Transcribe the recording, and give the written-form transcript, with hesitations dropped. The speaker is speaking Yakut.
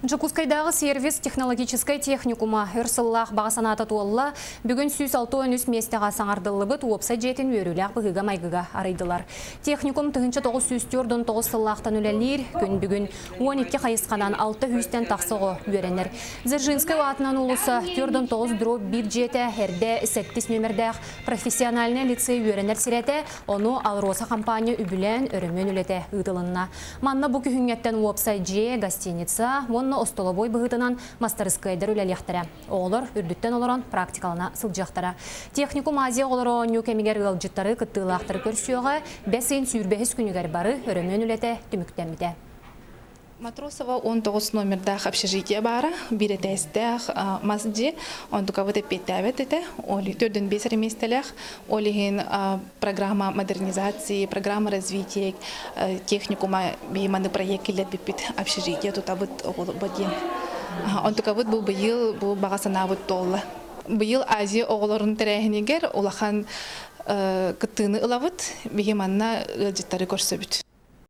Дьокуускайдааҕы сервис технологическай техникума өр сыллаах баҕа санаата туолла. Бүгүн 163 миэстэҕэ саҥардыллыбыт уопсай дьиэтин үөрүүлээх быһыыга-майгыга арыйдылар. Техникум 1949 сыллаахтан үлэлиир, күн бүгүн 12 хайысханан 600-тэн тахса оҕо үөрэнэр. Дзержинскэй аатынан уулусса 49 дробь 1 дьиэтэ эрдэ 7 нүөмэрдээх профессиональнай лицей үөрэнэр сирэтэ, ону АЛРОСА компания үбүлээн өрөмүөн үлэтэ ыытылынна. Манна бу күһүҥҥэттэн уопсай дьиэ, гостиница уонна остолобуой быһыытынан мастарыскыайдар үлэлиэхтэрэ. Оҕолор үрдүттэн олорон практикалана сылдьыахтара. Техникум Азия оҕолоро оонньуу кэмигэр ыалдьыттары, кыттыылаахтары көрсүөҕэ, бэс ыйын сүүрбэһис күнүгэр бары өрөмүөн үлэтэ түмүктэммитэ. Матросова 19 номердаах общежитие баара, биир этээстээх мас дьиэ, онтукабыт эппиэттээбэт этэ, ол төрдүн биэс эрэ миэстэлээх, ол иһин программа модернизации, программа развития техникума маны проект киллэрбиппит общежитие тутабыт оҕолорбо диэн. Онтукабыт бу быйыл бу баҕа санаабыт туолла. Быйыл Азия оҕолорун тэрээһинигэр улахан кыттыыны ылабыт. Биһи манна ыалдьыттары көрсөбүт.